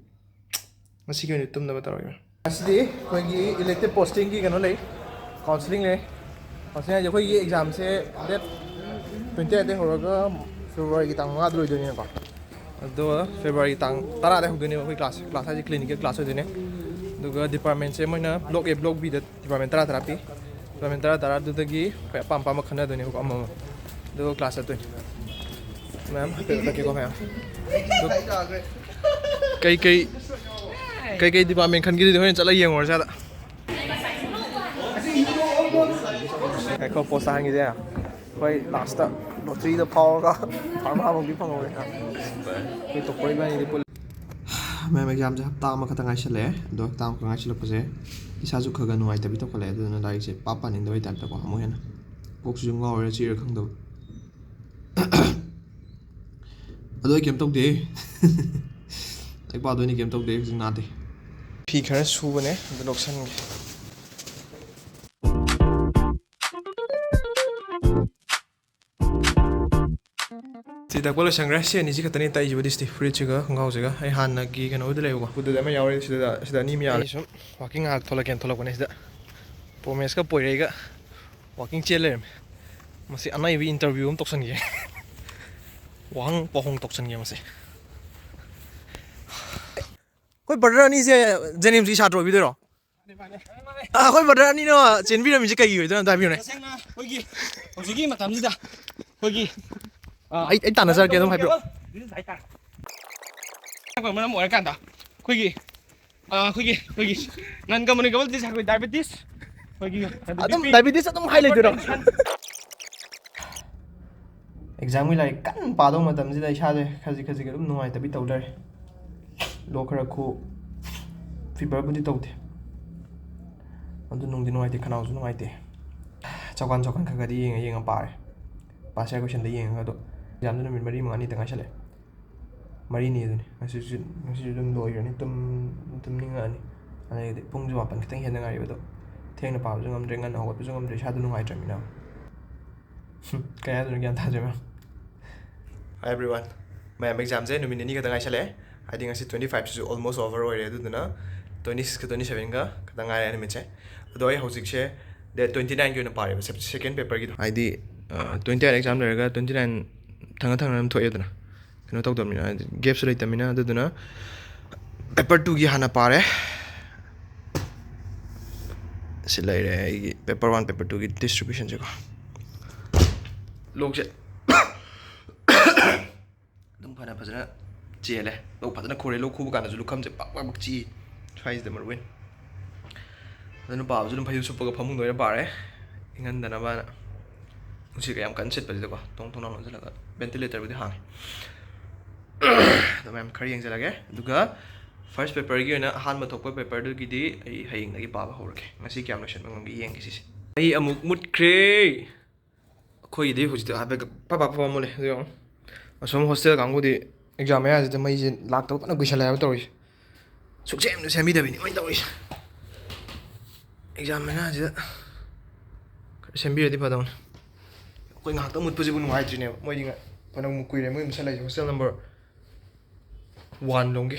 ꯉꯁꯤꯒꯤ ꯑꯣꯏꯅ ꯇꯨꯝꯅꯕ ꯇꯧꯔꯒꯦ꯫ ꯉꯁꯤꯗꯤ ꯑꯩꯈꯣꯏꯒꯤ elective postingꯒꯤ ꯀꯩꯅꯣ ꯂꯩ, counselling ꯂꯩ꯫ Counselling ꯍꯥꯏꯁꯦ ꯑꯩꯈꯣꯏꯒꯤ examꯁꯦ date twenty eight ꯍꯧꯔꯒ Februaryꯒꯤ ꯇꯥꯡ ꯃꯉꯥꯗ ꯂꯣꯏꯗꯣꯏꯅꯤꯅꯀꯣ꯫ ꯑꯗꯣ Februaryꯒꯤ ꯇꯥꯡ ꯇꯔꯥꯗ ꯍꯧꯗꯣꯏꯅꯦꯕ ꯑꯩꯈꯣꯏ class꯫ Class ꯍꯥꯏꯁꯦ clinicꯀꯤ class ꯑꯣꯏꯗꯣꯏꯅꯦ꯫ ꯑꯗꯨꯒ departmentꯁꯦ ꯃꯣꯏꯅ block A, block Bꯗ department ꯇꯔꯥ ꯇꯔꯥ ꯄꯤ꯫ Department ꯇꯔꯥ ꯇꯔꯥ ꯑꯗꯨꯗꯒꯤ ꯑꯩꯈꯣꯏ ꯑꯄꯥꯝ ꯑꯄꯥꯝꯕ ꯈꯟꯅꯗꯣꯏꯅꯦꯕꯀꯣ, ꯑꯃꯃꯝ꯫ ꯑꯗꯨꯒ class ꯆꯠꯇꯣꯏꯅꯤ꯫ ꯃꯌꯥꯝ ꯍꯥꯏꯐꯦꯠ ꯎꯠꯂꯛꯀꯦꯀꯣ ꯃꯌꯥꯝ꯫ ꯑꯗꯨ ꯀꯩꯀꯩ, ꯀꯩꯀꯩ department ꯈꯟꯒꯦꯗꯨꯗꯤ ꯍꯣꯔꯦꯟ ꯆꯠꯂꯒ ꯌꯦꯡꯉꯨꯔꯁꯦ ꯑꯗ꯫ ꯉꯥꯏꯈꯣ, post ꯍꯥꯡꯉꯤꯁꯦ꯫ ꯑꯩꯈꯣꯏ lastꯇ lotteryꯗ ꯐꯥꯎꯔꯒ ꯐꯥꯔꯃꯥꯐꯧꯗꯤ ꯐꯪꯍꯧꯔꯦ꯫ ꯑꯩꯈꯣꯏ ꯇꯣꯞꯄꯔ ꯏꯕꯥꯅꯤꯗꯤ ꯄꯨꯜꯂꯦ꯫ ꯃꯦꯝ, examꯁꯦ ꯍꯞꯇꯥ ꯑꯃꯈꯛꯇ ꯉꯥꯏꯁꯜꯂꯛꯑꯦ꯫ ꯑꯗꯣ ꯍꯞꯇꯥ ꯑꯃꯈꯛ ꯉꯥꯏꯁꯜꯂꯛꯄꯁꯦ ꯏꯁꯥꯁꯨ ꯈꯔ ꯈꯔ ꯅꯨꯡꯉꯥꯏꯇꯕꯤ ꯇꯧꯈꯠꯂꯛꯑꯦ꯫ ꯑꯗꯨꯗꯨꯅ ꯂꯥꯏꯔꯤꯛꯁꯦ ꯄꯥ ꯄꯥꯅꯤꯡꯗꯕꯩ type ꯇꯧꯀꯣ, ꯑꯃꯨꯛ ꯍꯦꯟꯅ ꯀꯣꯛꯁꯤꯁꯨ ꯉꯥꯎꯔꯦ, ꯆꯤꯛꯏꯔꯥ ꯈꯪꯗꯕ꯫ ꯑꯗꯣ ꯑꯩ ꯀꯩꯝ ꯇꯧꯗꯦ꯫ ꯂꯥꯏꯔꯤꯛ ꯄꯥꯗꯣꯏꯅꯤ, ꯀꯩꯝ ꯇꯧꯗꯦ, ꯍꯧꯖꯤꯛ ꯅꯥꯗꯦ꯫ ꯐꯤ ꯈꯔ ꯁꯨꯕꯅꯦ, ꯑꯗꯨ ꯂꯧꯁꯟꯒꯦ꯫ ꯁꯤ ꯇꯛꯄ ꯂꯣꯏꯁꯟꯈ꯭ꯔꯦ꯫ ꯁꯤ ꯑꯅꯤꯁꯤ ꯈꯛꯇꯅꯤ ꯇꯛꯏꯁꯤꯕꯨꯗꯤ, ꯁꯤꯗꯤ ꯐꯨꯔꯤꯠꯁꯤꯒ ꯈꯣꯡꯒ꯭ꯔꯥꯎꯁꯤꯒ꯫ ꯑꯩ ꯍꯥꯟꯅꯒꯤ ꯀꯩꯅꯣꯗ ꯂꯩꯕꯀꯣ, ꯑꯗꯨꯗ ꯑꯃ ꯌꯥꯎꯔꯦ, ꯁꯤꯗ, ꯁꯤꯗ ꯑꯅꯤ ꯑꯃ ꯌꯥꯎꯔꯦ꯫ ꯑꯩ ꯁꯨꯝ walking ꯉꯥꯏꯍꯥꯛ ꯊꯣꯛꯂꯛꯀꯦꯅ ꯊꯣꯛꯂꯛꯄꯅꯦ꯫ ꯁꯤꯗ ꯄ꯭ꯔꯣꯃꯦꯁꯀ ꯄꯣꯏꯔꯩꯒ walking ꯆꯦꯟ ꯂꯩꯔꯝꯃꯦ꯫ ꯃꯁꯤ ꯑꯅꯩꯕ interview ꯑꯃ ꯇꯧꯁꯟꯒꯦ꯫ ꯋꯥꯍꯪ ꯄꯥꯎꯍꯪ ꯇꯧꯁꯟꯒꯦ ꯃꯁꯤ꯫ ꯑꯩꯈꯣꯏ brother ꯑꯅꯤꯁꯦ JNIMSꯀꯤ ꯁꯥꯇ꯭ꯔ ꯑꯣꯏꯕꯤꯗꯣꯏꯔꯣ? ꯑꯩꯈꯣꯏ ꯕ꯭ꯔꯗꯔ ꯑꯅꯤꯅ ꯆꯦꯟꯕꯤꯔꯝꯃꯤꯁꯦ ꯀꯩꯒꯤ ꯑꯣꯏꯗꯣꯏꯅꯣ ꯑꯝꯇ ꯍꯥꯏꯕꯤꯌꯨꯅꯦ꯫ ꯇꯁꯦꯡꯅ ꯑꯩꯈꯣꯏꯒꯤ ꯍꯧꯖꯤꯛꯀꯤ ꯃꯇꯝꯁꯤꯗ ꯑꯩꯈꯣꯏꯒꯤ, ꯑ, ꯑꯩ, ꯑꯩ ꯇꯥꯟꯅꯖꯔꯛꯀꯦ, ꯑꯗꯨꯝ ꯍꯥꯏꯕꯤꯔꯛꯑꯣ꯫ This is high time. ꯃꯔꯝ ꯑꯣꯏꯔꯀꯥꯟꯗ ꯑꯩꯈꯣꯏꯒꯤ, ꯑ, ꯑꯩꯈꯣꯏꯒꯤ, ꯑꯩꯈꯣꯏꯒꯤ non communicable disease, ꯑꯩꯈꯣꯏ diabetes, ꯑꯩꯈꯣꯏꯒꯤ ꯑꯗꯨꯝ B P, diabetes ꯑꯗꯨꯝ ꯍꯥꯏ ꯂꯩꯗꯣꯏꯔꯣ? Hypertension. ꯑꯦꯛꯖꯥꯝꯒꯤ ꯂꯥꯏꯔꯤꯛ ꯀꯟꯅ ꯄꯥꯗꯧ ꯃꯇꯝꯁꯤꯗ ꯏꯁꯥꯁꯦ ꯈꯖꯤꯛ ꯈꯖꯤꯛ ꯑꯗꯨꯝ ꯅꯨꯡꯉꯥꯏꯇꯕꯤ ꯇꯧ ꯂꯩꯔꯦ꯫ ꯂꯣꯛ ꯈꯔ ꯈꯨ, ꯐꯤꯚꯔꯕꯨꯗꯤ ꯇꯧꯗꯦ꯫ ꯑꯗꯨ ꯅꯨꯡꯗꯤ ꯅꯨꯡꯉꯥꯏꯇꯦ, ꯈꯅꯥꯎꯁꯨ ꯅꯨꯡꯉꯥꯏꯇꯦ꯫ ꯆꯥꯎꯀꯥꯟ ꯆꯥꯎꯀꯥꯟ ꯈꯔ ꯈꯔꯗꯤ ꯌꯦꯡꯉ ꯌꯦꯡꯉ ꯄꯥꯔꯦ꯫ Past year questionꯗ ꯌꯦꯡꯉꯒ ꯑꯗꯣ ꯑꯦꯛꯖꯥꯝꯗꯨ ꯅꯨꯃꯤꯠ ꯃꯔꯤ ꯃꯉꯥꯅꯤꯗ ꯉꯥꯏꯁꯜꯂꯛꯑꯦ꯫ ꯃꯔꯤꯅꯤ ꯑꯗꯨꯅꯤ꯫ ꯉꯁꯤꯁꯨ, ꯉꯁꯤꯁꯨ ꯑꯗꯨꯝ ꯂꯣꯏꯈ꯭ꯔꯅꯤ꯫ ꯇꯨꯝ-, ꯇꯨꯝꯅꯤꯡꯉꯛꯑꯅꯤ꯫ ꯑꯗꯒꯤꯗꯤ ꯄꯨꯡꯁꯨ ꯃꯥꯄꯟ ꯈꯤꯇꯪ ꯍꯦꯟꯗ ꯉꯥꯏꯔꯤꯕ ꯑꯗꯣ꯫ ꯊꯦꯡꯅ ꯄꯥꯕꯁꯨ ꯉꯝꯗ꯭ꯔꯦ, ꯉꯟꯅ ꯍꯧꯒꯠꯄꯁꯨ ꯉꯝꯗ꯭ꯔꯦ, ꯏꯁꯥꯗꯣ ꯅꯨꯡꯉꯥꯏꯇ꯭ꯔꯕꯅꯤꯅ꯫ ꯀꯩ ꯍꯥꯏꯗꯣꯏꯅꯣ ꯒ꯭ꯌꯥꯟ ꯇꯥꯗ꯭ꯔꯦ, ꯃꯌꯥꯝ꯫ Hi everyone. ꯃꯌꯥꯝ, ꯑꯦꯛꯖꯥꯝꯁꯦ ꯅꯨꯃꯤꯠ ꯅꯤꯅꯤ ꯈꯛꯇ ꯉꯥꯏꯁꯜꯂꯛꯑꯦ꯫ ꯍꯥꯏꯗꯤ ꯉꯁꯤ twenty fiveꯁꯤꯁꯨ almost over ꯑꯣꯏꯔꯦ꯫ ꯑꯗꯨꯗꯨꯅ twenty sixꯀ twenty sevenꯒ ꯈꯛꯇ ꯉꯥꯏꯔꯦ ꯅꯨꯃꯤꯠꯁꯦ꯫ ꯑꯗꯣ ꯑꯩ ꯍꯧꯖꯤꯛꯁꯦ date twenty nineꯒꯤ ꯑꯣꯏꯅ ꯄꯥꯔꯦꯕ, sep-, second paperꯒꯤꯗꯣ꯫ ꯍꯥꯏꯗꯤ, ꯑ, twenty eight exam ꯂꯩꯔꯒ twenty nine ꯊꯪꯅ ꯊꯪꯅ ꯑꯗꯨꯝ ꯊꯣꯛꯑꯦꯗꯅ꯫ ꯀꯩꯅꯣ ꯇꯧꯗꯕꯅꯤꯅ, ꯍꯥꯏꯗꯤ gapꯁꯨ ꯂꯩꯇꯕꯅꯤꯅ꯫ ꯑꯗꯨꯗꯨꯅ paper twoꯒꯤ ꯍꯥꯟꯅ ꯄꯥꯔꯦ꯫ ꯁꯤ ꯂꯩꯔꯦ ꯑꯩꯒꯤ paper one, paper twoꯒꯤ distributionꯁꯦꯀꯣ꯫ ꯂꯣꯛꯁꯦ ꯑꯗꯨꯝ ꯐꯅ ꯐꯖꯅ ꯆꯦꯜꯂꯦ꯫ ꯂꯣꯛ ꯐꯖꯅ ꯈꯨꯔꯦ꯫ ꯂꯣꯛ ꯈꯨꯕ ꯀꯥꯟꯗꯁꯨ ꯂꯨꯈꯝꯁꯦ ꯄꯛ ꯄꯛ ꯄꯛ ꯆꯤꯛꯏ꯫ ꯁ꯭ꯋꯥꯏꯁꯤꯗ ꯃꯔꯨ ꯑꯣꯏꯅ꯫ ꯑꯗꯨꯅ ꯄꯥꯕꯁꯨ ꯑꯗꯨꯝ ꯐꯩꯖꯨꯞ ꯁꯨꯞꯄꯒ ꯐꯃꯨꯡꯗ ꯑꯣꯏꯅ ꯄꯥꯔꯦ, ꯏꯪꯍꯟꯗꯅꯕꯅ꯫ ꯅꯨꯡꯁꯤꯠꯀ ꯌꯥꯝ ꯀꯟꯅ ꯁꯤꯠꯄꯁꯤꯗꯀꯣ, ꯊꯣꯡ ꯊꯣꯡꯅꯥꯎ ꯂꯣꯟꯁꯤꯜꯂꯒ꯫ Ventilatorꯕꯨꯗꯤ ꯍꯥꯡꯉꯤ꯫ ꯑꯗꯣ ꯃꯌꯥꯝ ꯈꯔ ꯌꯦꯡꯖꯔꯒꯦ꯫ ꯑꯗꯨꯒ first paperꯒꯤ ꯑꯣꯏꯅ ꯑꯍꯥꯟꯕ ꯊꯣꯛꯄ paperꯗꯨꯒꯤꯗꯤ ꯑꯩ ꯍꯌꯦꯡꯗꯒꯤ ꯄꯥꯕ ꯍꯧꯔꯒꯦ꯫ ꯉꯁꯤ ꯀꯌꯥꯝ ꯂꯣꯏꯁꯤꯟꯕ ꯉꯝꯒꯦ ꯌꯦꯡꯒꯦ ꯁꯤꯁꯦ꯫ ꯑꯩ ꯑꯃꯨꯛ ꯃꯨꯠꯈ꯭ꯔꯦ꯫ ꯑꯩꯈꯣꯏꯒꯤꯗꯤ ꯍꯧꯖꯤꯛꯇꯤ ꯍꯥꯏꯐꯦꯠ ꯄꯥ ꯄꯥ ꯄꯥ ꯃꯨꯠꯂꯦ꯫ ꯑꯗꯨ ꯌꯦꯡꯉꯣ꯫ ꯑꯁꯣꯝ hostel ꯀꯥꯡꯕꯨꯗꯤ exam ꯃꯌꯥꯁꯤꯗ ꯃꯩꯁꯦ ꯂꯥꯛꯇꯕ ꯐꯅ ꯀꯨꯏꯁꯜꯂꯦ ꯍꯥꯏꯕ ꯇꯧꯔꯤꯁꯦ꯫ ꯁꯨꯛꯁꯦꯝꯁꯨ ꯁꯦꯝꯕꯤꯗꯕꯤꯅꯤ ꯃꯣꯏꯅ ꯇꯧꯔꯤꯁꯦ꯫ Exam ꯃꯌꯥꯁꯤꯗ ꯈꯔ ꯁꯦꯝꯕꯤꯔꯗꯤ ꯐꯗꯧꯅꯤ꯫ ꯑꯩꯈꯣꯏ ꯉꯥꯏꯍꯥꯛꯇꯪ ꯃꯨꯠꯄꯁꯤꯕꯨ ꯅꯨꯡꯉꯥꯏꯇ꯭ꯔꯤꯅꯦꯕ꯫ ꯃꯣꯏꯗꯤ ꯉ-, ꯐꯅ ꯀꯨꯏꯔꯦ ꯃꯣꯏ ꯃꯨꯠꯁꯜꯂꯛꯏꯁꯦ꯫ Hostel number one ꯂꯣꯝꯒꯤ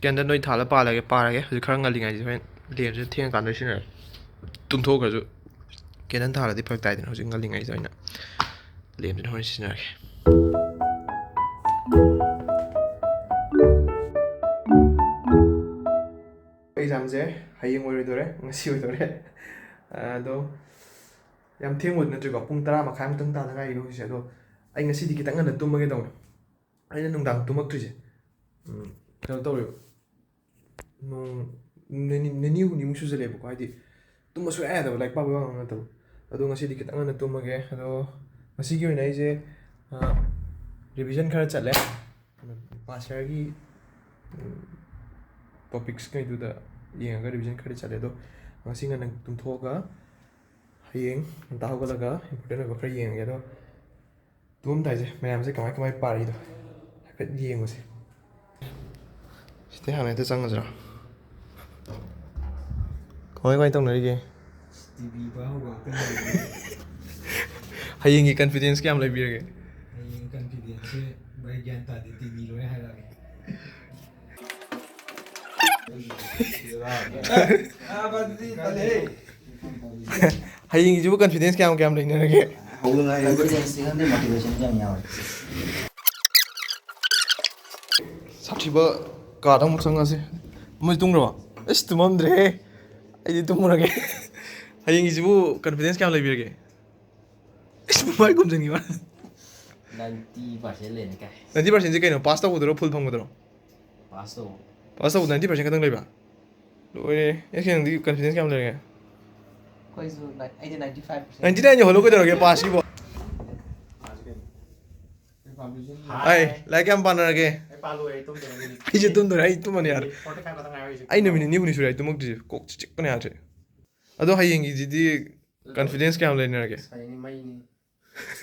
candle ꯅꯣꯏ ꯊꯥꯜꯂ ꯄꯥꯜꯂꯒꯦ, ꯄꯥꯔꯒꯦ꯫ ꯍꯧꯖꯤꯛ ꯈꯔ ꯉꯜꯂꯤꯉꯩꯁꯤꯗ ꯍꯣꯔꯦꯟ lampꯁꯦ ꯊꯦꯡꯉꯀꯥꯟꯗ ꯁꯤꯖꯤꯟꯅꯔꯒꯦ꯫ ꯇꯨꯝꯊꯣꯛꯈ꯭ꯔꯁꯨ candle ꯊꯥꯜꯂꯗꯤ ꯐꯔꯛ ꯇꯥꯏꯗꯅ꯫ ꯍꯧꯖꯤꯛ ꯉꯜꯂꯤꯉꯩꯁꯤꯗ ꯑꯣꯏꯅ lampꯁꯤꯅ ꯍꯣꯔꯦꯟ ꯁꯤꯖꯤꯟꯅꯔꯒꯦ꯫ ꯑꯩ ꯏꯁꯥ ꯁꯦ ꯍꯌꯦꯡ ꯑꯣꯏꯔꯣꯏꯗꯣꯔꯦ, ꯉꯁꯤ ꯑꯣꯏꯗꯣꯔꯦ꯫ ꯑꯗꯣ ꯌꯥꯝ ꯊꯦꯡꯕꯗꯤ ꯅꯠꯇ꯭ꯔꯤꯀꯣ, ꯄꯨꯡ ꯇꯔꯥ ꯃꯈꯥꯏꯃꯨꯛꯇꯪ ꯇꯥꯗ ꯉꯥꯏꯔꯤꯕ ꯍꯧꯖꯤꯛꯁꯦ꯫ ꯑꯗꯣ ꯑꯩ ꯉꯁꯤꯗꯤ ꯈꯤꯇꯪ ꯉꯟꯅ ꯇꯨꯝꯃꯒꯦ ꯇꯧꯅꯤ꯫ ꯑꯩꯅ ꯅꯨꯡꯗꯥꯡ ꯇꯨꯝꯃꯛꯇ꯭ꯔꯤꯁꯦ, ꯎꯝ, ꯀꯩꯅꯣ ꯇꯧꯔꯦꯕ, ꯅꯣꯡ ꯅꯤꯅꯤ, ꯅꯤꯅꯤ ꯍꯨꯝꯅꯤꯃꯨꯛ ꯁꯨꯖꯜꯂꯛꯑꯦꯕꯀꯣ, ꯍꯥꯏꯗꯤ ꯇꯨꯝꯕ ꯁꯨꯡꯌꯥ ꯌꯥꯗꯕ, ꯂꯥꯏꯔꯤꯛ ꯄꯥꯕ ꯋꯥ ꯉꯥꯡ ꯅꯠꯇꯕ꯫ ꯑꯗꯣ ꯉꯁꯤꯗꯤ ꯈꯤꯇꯪ ꯉꯟꯅ ꯇꯨꯝꯃꯒꯦ꯫ ꯑꯗꯣ ꯉꯁꯤꯒꯤ ꯑꯣꯏꯅ ꯑꯩꯁꯦ, ꯑ, revision ꯈꯔ ꯆꯠꯂꯦ꯫ Past yearꯒꯤ, ꯎꯝ, topicsꯉꯩꯗꯨꯗ ꯌꯦꯡꯉꯒ revision ꯈꯔꯗꯤ ꯆꯠꯂꯦ꯫ ꯑꯗꯣ ꯉꯁꯤ ꯉꯟꯅ ꯇꯨꯝꯊꯣꯛꯑꯒ ꯍꯌꯦꯡ ꯉꯟꯇꯥ ꯍꯧꯒꯠꯂꯒ important ꯑꯣꯏꯕ ꯈꯔ ꯌꯦꯡꯉꯒꯦ꯫ ꯑꯗꯣ ꯇꯨꯝꯃꯝꯗꯥꯏꯁꯦ ꯃꯌꯥꯝꯁꯦ ꯀꯃꯥꯏ ꯀꯃꯥꯏ ꯄꯥꯔꯤꯗꯣ ꯍꯥꯏꯐꯦꯠ ꯌꯦꯡꯉꯨꯁꯦ꯫ ꯁꯤꯗꯩ ꯍꯥꯟꯅ ꯍꯦꯛꯇ ꯆꯪꯉꯁꯤꯔꯣ? ꯀꯃꯥꯏ ꯀꯃꯥꯏ ꯇꯧꯅꯔꯤꯒꯦ? ꯇꯤꯚꯤ ꯄꯥꯍꯧꯕ ꯉꯥꯛꯇ ꯉꯥꯏꯔꯦ꯫ ꯍꯌꯦꯡꯒꯤ confidence ꯀꯌꯥꯝ ꯂꯩꯕꯤꯔꯒꯦ? ꯍꯌꯦꯡ confidenceꯁꯦ ꯚꯥꯏ ꯒ꯭ꯌꯥꯟ ꯇꯥꯗꯦ, ꯇꯤꯚꯤ ꯂꯣꯏ ꯍꯥꯏꯔꯛꯑꯒꯦ꯫ ꯍꯌꯦꯡꯒꯤꯁꯤꯕꯨ confidence ꯀꯌꯥꯝ ꯀꯌꯥꯝ ꯂꯩꯅꯔꯒꯦ? ꯍꯧꯗ ꯉꯥꯏꯔꯤ꯫ Confidenceꯇꯤ ꯈꯪꯗꯦ, motivationꯗꯤ ꯌꯥꯝ ꯌꯥꯎꯋꯦ꯫ ꯁꯥꯊꯤꯕ ꯀꯥꯗ ꯑꯃꯨꯛ ꯆꯪꯉꯁꯦ꯫ ꯃꯣꯏ ꯇꯨꯝꯈ꯭ꯔꯕꯣ? ꯑꯁ, ꯇꯨꯝꯃꯝꯗ꯭ꯔꯦꯍꯦ꯫ ꯑꯩꯗꯤ ꯇꯨꯝꯃꯨꯔꯒꯦ꯫ ꯍꯌꯦꯡꯒꯤꯁꯤꯕꯨ confidence ꯀꯌꯥꯝ ꯂꯩꯕꯤꯔꯒꯦ? ꯑꯁ, ꯃꯃꯥꯏ ꯈꯨꯝꯖꯟꯈꯤꯕ꯫ Ninety percent ꯂꯩꯔꯦ ꯀꯥꯏ꯫ Ninety percentꯁꯦ ꯀꯩꯅꯣ? Pass ꯇꯧꯕꯗꯨꯔꯣ, full ꯐꯪꯕꯗꯨꯔꯣ? Pass ꯇꯧꯕ꯫ Pass ꯇꯧꯕ ninety percent ꯈꯛꯇꯪ ꯂꯩꯕ? ꯂꯣꯏꯔꯦ꯫ ꯑꯦꯁ ꯀꯦ, ꯅꯪꯗꯤ confidence ꯀꯌꯥꯝ ꯂꯩꯔꯒꯦ? ꯑꯩꯈꯣꯏꯁꯨ ꯅꯥꯏ-, ꯑꯩꯗꯤ ninety five percent꯫ Ninety nine ꯌꯧꯍꯜꯂꯣ ꯀꯩꯗꯧꯔꯒꯦ, passꯀꯤꯕꯣ? ꯍꯥꯏ, ꯂꯥꯏꯔꯤꯛ ꯀꯌꯥꯝ ꯄꯥꯅꯔꯒꯦ? ꯑꯩ ꯄꯥ ꯂꯣꯏꯔꯦ, ꯑꯩ ꯇꯨꯝꯗꯣꯏꯅꯦ꯫ ꯑꯩꯁꯨ ꯇꯨꯝꯗꯣꯏꯔꯦ, ꯑꯩ ꯇꯨꯝꯃꯅꯤ ꯌꯥꯔꯦ꯫ Forty five ꯈꯛꯇ ꯉꯥꯏꯍꯧꯔꯤꯁꯦ꯫ ꯑꯩ ꯅꯨꯃꯤꯠ ꯅꯤꯅꯤ ꯍꯨꯝꯅꯤ ꯁꯨꯔꯦ ꯑꯩ ꯇꯨꯝꯃꯛꯇ꯭ꯔꯤꯁꯦ, ꯀꯣꯛ ꯆꯤꯛꯄꯅ ꯌꯥꯗ꯭ꯔꯦ꯫ ꯑꯗꯣ ꯍꯌꯦꯡꯒꯤꯁꯤꯗꯤ confidence ꯀꯌꯥꯝ ꯂꯩꯅꯔꯒꯦ? ꯑꯁ, ꯍꯌꯦꯡꯗꯤ ꯃꯩꯅꯤ꯫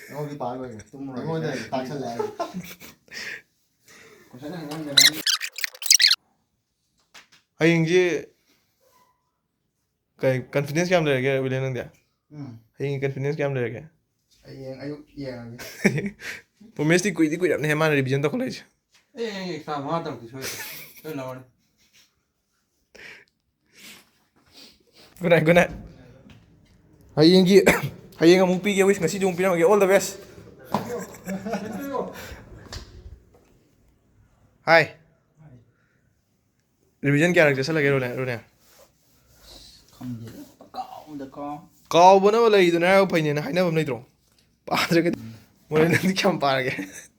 ꯑꯩꯉꯣꯟꯗ ꯄꯥ ꯂꯣꯏꯔꯦ꯫ ꯇꯨꯝꯃꯨꯔꯒꯦ꯫ ꯑꯩꯉꯣꯟꯗ ꯇꯥꯛꯁꯜꯂꯛꯑꯦ꯫ Question ꯍꯪꯉꯝꯗꯅ꯫ ꯍꯌꯦꯡꯁꯦ ꯀꯩ, confidence ꯀꯌꯥꯝ ꯂꯩꯔꯒꯦ, ꯋꯤꯂꯦꯟ, ꯅꯪꯗꯤ? ꯎꯝ꯫ ꯍꯌꯦꯡꯒꯤ confidence ꯀꯌꯥꯝ ꯂꯩꯔꯒꯦ? ꯍꯌꯦꯡ ꯑꯌꯨꯛ ꯌꯦꯡꯉꯒꯦ꯫ ꯄ꯭ꯔꯣꯃꯦꯁꯇꯤ ꯀꯨꯏꯗꯤ ꯀꯨꯏꯔꯕꯅꯦꯍꯦ, ꯃꯥꯅ revision ꯇꯧꯈꯠꯂꯛꯏꯁꯦ꯫ ꯑꯦ, ꯑꯦ, extra ꯃꯉꯥ ꯇꯔꯨꯛꯇꯤ ꯁꯣꯏꯗ꯭ꯔꯦ꯫ ꯁꯣꯏ ꯂꯧꯔꯅꯤ꯫ Good night, good night. ꯍꯌꯦꯡꯒꯤ, ꯍꯌꯦꯡ ꯑꯃꯨꯛ ꯄꯤꯒꯦ wish, ꯉꯁꯤꯗꯤ ꯑꯃꯨꯛ ꯄꯤꯔꯝꯃꯒꯦ꯫ All the best. ꯍꯥꯏ꯫ ꯔꯤꯚꯤꯖꯟ ꯀꯌꯥꯔꯛ ꯆꯠꯁꯜꯂꯒꯦ, ꯔꯣꯅꯦ? ꯔꯣꯅꯦ? ꯈꯪꯗꯦꯗ, ꯄꯪꯀꯥꯎꯗ ꯀꯥꯎ꯫ ꯀꯥꯎꯕꯅꯕ ꯂꯩꯗꯅ ꯍꯥꯏꯕ ꯐꯩꯅꯦꯅ ꯍꯥꯏꯅꯕ ꯑꯃ ꯂꯩꯇ꯭ꯔꯣ? ꯄꯥꯗ꯭ꯔꯒꯗꯤ꯫ ꯃꯣꯏ ꯅꯪꯗꯤ ꯀꯌꯥꯝ ꯄꯥꯔꯒꯦ?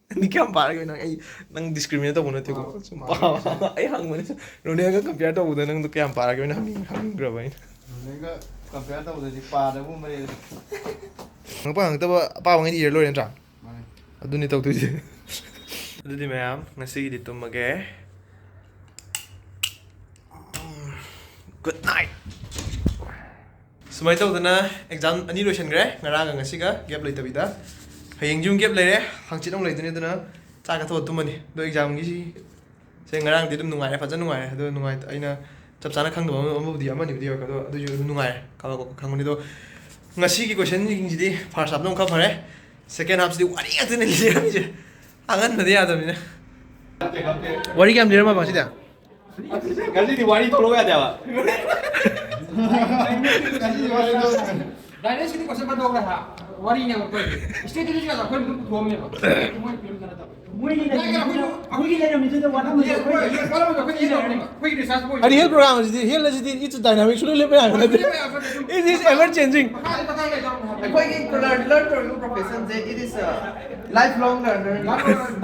ꯅꯪꯗꯤ ꯀꯌꯥꯝ ꯄꯥꯔꯒꯦ? ꯅꯪ, ꯑꯩ, ꯅꯪ ꯗꯤꯁꯀ꯭ꯔꯤꯃꯤꯅꯦꯠ ꯇꯧꯕ ꯅꯠꯇꯦꯀꯣ꯫ ꯑꯥ, ꯁꯨꯝ ꯄꯥꯕ꯫ ꯄꯥꯕ꯫ ꯑꯩ ꯍꯪꯕꯅꯦ꯫ ꯔꯣꯅꯦꯒ ꯀꯝꯄꯤꯌꯔ ꯇꯧꯕꯗ ꯅꯪꯗꯣ ꯀꯌꯥꯝ ꯄꯥꯔꯒꯦ ꯑꯣꯏꯅ ꯍꯪꯅꯤꯡ-, ꯍꯪꯅꯤꯡꯈ꯭ꯔꯕ ꯑꯩꯅ꯫ ꯔꯣꯅꯦꯒ ꯀꯝꯄꯤꯌꯔ ꯇꯧꯕꯗꯗꯤ ꯄꯥꯗꯕꯒꯨꯝꯕꯅꯦ꯫ ꯍꯪꯉꯛꯄ ꯍꯪꯉꯛꯇꯕ ꯑꯄꯥꯕꯉꯩꯗꯤ ꯏꯔ ꯂꯣꯏꯔꯦ ꯅꯠꯇ꯭ꯔꯥ? ꯃꯥꯅꯦ꯫ ꯑꯗꯨꯅꯤ ꯇꯧꯗꯣꯏꯁꯦ꯫ ꯑꯗꯨꯗꯤ ꯃꯌꯥꯝ, ꯉꯁꯤꯒꯤꯗꯤ ꯇꯨꯝꯃꯒꯦ꯫ Good night꯫ ꯁꯨꯃꯥꯏꯅ ꯇꯧꯗꯅ ꯑꯦꯛꯖꯥꯝ ꯑꯅꯤ ꯂꯣꯏꯁꯤꯟꯈ꯭ꯔꯦ, ꯉꯔꯥꯡꯒ ꯉꯁꯤꯒ ꯒꯦꯞ ꯂꯩꯇꯕꯤꯗ꯫ ꯍꯌꯦꯡꯁꯨ ꯒꯦꯞ ꯂꯩꯔꯦ, ꯍꯪꯆꯤꯠ ꯑꯃꯨꯛ ꯂꯩꯗꯣꯏꯅꯤ, ꯑꯗꯨꯅ ꯆꯥꯛ ꯆꯥꯊꯣꯛꯑ ꯇꯨꯝꯃꯅꯤ꯫ ꯑꯗꯣ ꯑꯦꯛꯖꯥꯝꯒꯤꯁꯤ ꯁꯦ, ꯉꯔꯥꯡꯗꯤ ꯑꯗꯨꯝ ꯅꯨꯡꯉꯥꯏꯔꯦ, ꯐꯖꯅ ꯅꯨꯡꯉꯥꯏꯔꯦ꯫ ꯑꯗꯣ ꯅꯨꯡꯉꯥꯏ-, ꯑꯩꯅ ꯆꯞ ꯆꯥꯅ ꯈꯪꯗꯕ ꯑꯃ-, ꯑꯃꯕꯨꯗꯤ, ꯑꯃꯅꯤꯕꯨꯗꯤ ꯌꯥꯎꯔꯛꯀꯦ, ꯑꯗꯣ ꯑꯗꯨꯁꯨ ꯑꯗꯨꯝ ꯅꯨꯡꯉꯥꯏꯔꯦ, ꯈꯪꯉꯛꯄ ꯈꯪꯕꯅꯤ꯫ ꯑꯗꯣ ꯉꯁꯤꯒꯤ ꯀꯣꯏꯁꯟꯁꯤꯡꯁꯤꯗꯤ ꯐꯥꯔꯁ ꯍꯥꯞꯅ ꯑꯃꯨꯛ ꯈꯔ ꯐꯔꯦ, ꯁꯦꯀꯦꯟ ꯍꯥꯞꯁꯤꯗꯤ ꯋꯥꯔꯤ ꯉꯥꯛꯇꯅꯦ ꯂꯤꯔꯝꯃꯤꯁꯦ, ꯍꯥꯡꯍꯟꯕꯗꯤ ꯌꯥꯗꯕꯅꯤꯅ꯫ ꯋꯥꯔꯤ ꯀꯌꯥꯝ ꯂꯤꯔꯝꯃꯕ ꯉꯁꯤꯗꯤ? ꯉꯁꯤꯗꯤ ꯋꯥꯔꯤ ꯊꯣꯛꯂꯛꯑꯣ ꯌꯥꯗꯦꯕ꯫ ꯉꯁꯤꯗꯤ ꯋꯥꯔꯤ ꯊꯣꯛꯂꯛꯑꯣ ꯌꯥꯗꯦ꯫ ꯗꯥꯏꯅꯦꯁꯀꯤꯗꯤ ꯀꯣꯏꯁꯟ ꯈꯟꯗꯣꯛꯈ꯭ꯔꯦ ꯍꯥ꯫ ꯋꯥꯔꯤꯅꯦꯕ ꯑꯩꯈꯣꯏ꯫ ꯁ꯭ꯇꯦꯠꯇꯗꯤ ꯑꯩꯈꯣꯏ ꯑꯗꯨꯝ ꯄꯨꯊꯣꯛꯑꯝꯃꯦꯕ꯫ ꯃꯣꯏ ꯐꯤꯂꯝꯗ ꯅꯠꯇꯕ꯫ ꯃꯣꯏꯒꯤ ꯅꯠꯇꯦ, ꯑꯩꯈꯣꯏꯁꯨ ꯑꯩꯈꯣꯏꯒꯤ ꯂꯩꯔꯝꯃꯤꯗꯨꯗ ꯋꯥꯠꯂꯝꯕꯗꯣ ꯑꯩꯈꯣꯏ꯫ ꯌꯦꯁ, ꯃꯣꯏ ꯋꯥꯠꯂꯝꯕꯗꯣ ꯑꯩꯈꯣꯏ ꯌꯦꯜꯂꯕꯅꯦꯕ꯫ ꯑꯩꯈꯣꯏꯒꯤ ꯔꯤꯁꯥꯔꯆ ꯄꯣꯏꯟꯠ꯫ ꯑꯔꯤꯍꯦꯜ ꯄ꯭ꯔꯣꯒ꯭ꯔꯥꯝ ꯑꯁꯤꯗꯤ, ꯍꯦꯜ ꯑꯁꯤꯗꯤ ꯏꯠꯁ ꯗꯥꯏꯅꯥꯃꯤꯛ ꯁꯨꯡꯂꯦꯞ ꯂꯦꯞꯄ ꯌꯥꯕ ꯅꯠꯇꯦ꯫ ꯂꯦꯞꯄ ꯌꯥꯕ ꯅꯠꯇꯦ꯫ It is ever changing. ꯃꯈꯥꯗ ꯃꯈꯥꯗ ꯂꯩꯗꯧꯔꯕꯅꯦ ꯍꯥꯏꯕ꯫ ꯑꯩꯈꯣꯏꯒꯤ ꯂꯔꯟ ꯇꯧꯔꯤꯕ ꯄ꯭ꯔꯣꯐꯦꯁꯟꯁꯦ, it is a life long learner.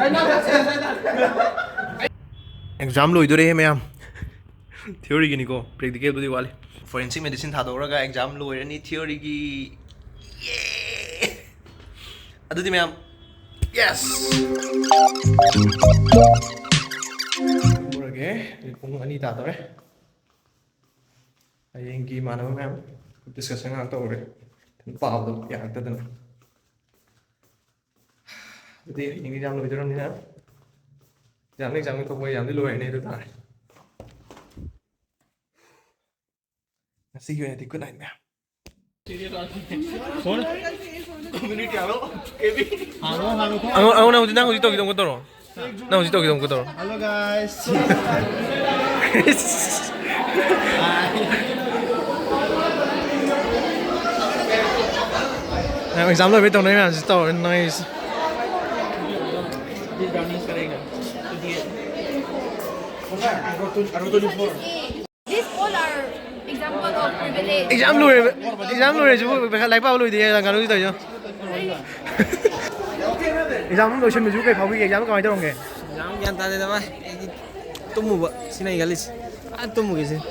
Dynamic sense ꯍꯥꯏꯇꯥꯔꯦ꯫ ꯑꯦꯛꯖꯥꯝ ꯂꯣꯏꯗꯣꯔꯦꯍꯦ ꯃꯌꯥꯝ꯫ ꯊꯤꯑꯣꯔꯤꯒꯤꯅꯤꯀꯣ, ꯄ꯭ꯔꯦꯛꯇꯤꯀꯦꯜꯕꯨꯗꯤ ꯋꯥꯠꯂꯤ꯫ ꯐꯣꯔꯦꯟꯁꯤꯛ ꯃꯦꯗꯤꯁꯤꯟ ꯊꯥꯗꯣꯛꯎꯔꯒ ꯑꯦꯛꯖꯥꯝ ꯂꯣꯏꯔꯅꯤ ꯊꯤꯑꯣꯔꯤꯒꯤ꯫ ꯌꯦ! ꯑꯗꯨꯗꯤ ꯃꯌꯥꯝ, ꯌꯦꯁ! ꯇꯨꯝꯃꯨꯔꯒꯦ꯫ ꯍꯧꯖꯤꯛ ꯄꯨꯡ ꯑꯅꯤ ꯇꯥꯗꯣꯔꯦ꯫ ꯍꯌꯦꯡꯒꯤ ꯏꯃꯥꯟꯅꯕ ꯃꯌꯥꯝ ꯗꯤꯁꯀꯁꯟ ꯉꯥꯏꯍꯥꯛ ꯇꯧꯔꯨꯔꯦ꯫ ꯄꯥꯕꯗꯣ ꯌꯥꯔꯛꯇꯗꯅ꯫ ꯑꯗꯨꯗꯤ ꯍꯌꯦꯡ ꯑꯦꯛꯖꯥꯝ ꯂꯣꯏꯗꯣꯔꯕꯅꯤꯅ, ꯑꯦꯛꯖꯥꯝ, ꯑꯦꯛꯖꯥꯝꯒꯤ ꯊꯣꯛꯄ ꯑꯦꯛꯖꯥꯝꯗꯤ ꯂꯣꯏꯔꯅꯤ ꯑꯗꯨ ꯇꯥꯔꯦ꯫ ꯉꯁꯤꯒꯤ ꯑꯣꯏꯅꯗꯤ ꯒꯨꯗ ꯅꯥꯏꯠ, ꯃꯌꯥꯝ꯫ ꯐꯣꯟ? ꯀꯝꯃ꯭ꯌꯨꯅꯤꯇꯤ ꯍꯥꯡꯉꯣ, ꯀꯦꯕꯤ꯫ ꯍꯥꯡꯉꯣ, ꯍꯥꯡꯉꯣ, ꯊꯣꯡ꯫ ꯑꯉꯣ-, ꯑꯉꯣ-, ꯅꯪ ꯍꯧꯖꯤꯛ, ꯅꯪ ꯍꯧꯖꯤꯛ ꯇꯧꯈꯤꯗꯧ ꯇꯧꯔꯣ꯫ ꯅꯪ ꯍꯧꯖꯤꯛ ꯇꯧꯈꯤꯗꯧ ꯇꯧꯔꯣ꯫ Hello, guys. ꯃꯌꯥꯝ ꯑꯦꯛꯖꯥꯝ ꯂꯣꯏꯕꯩ ꯇꯧꯅꯩ ꯃꯌꯥꯝꯁꯤ ꯇꯧꯔꯦ, noise. These all are example of privilege. Exam ꯂꯣꯏꯔꯦ, ꯑꯦꯛꯖꯥꯝ ꯂꯣꯏꯔꯁꯤꯕꯨ ꯄꯩꯈꯥ ꯂꯥꯏꯔꯤꯛ ꯄꯥꯕ ꯂꯣꯏꯗꯦ ꯉꯥꯅꯨꯁꯤ ꯇꯧꯔꯤꯁꯦ꯫ ꯑꯦꯛꯖꯥꯝ ꯂꯣꯏꯁꯤꯟꯕꯁꯤꯕꯨ ꯀꯩ ꯐꯥꯎꯈꯤꯒꯦ? ꯑꯦꯛꯖꯥꯝ ꯀꯃꯥꯏꯅ ꯇꯧꯔꯝꯒꯦ? ꯌꯥꯝ ꯒ꯭ꯌꯥꯟ ꯇꯥꯗꯦꯗ ꯚꯥꯏ, ꯑꯩꯗꯤ ꯇꯨꯝꯃꯨꯕ ꯁꯤꯅ ꯑꯩ ꯈꯜꯂꯤꯁꯦ꯫ ꯑ, ꯇꯨꯝꯃꯨꯒꯦ ꯁꯤꯅꯤ꯫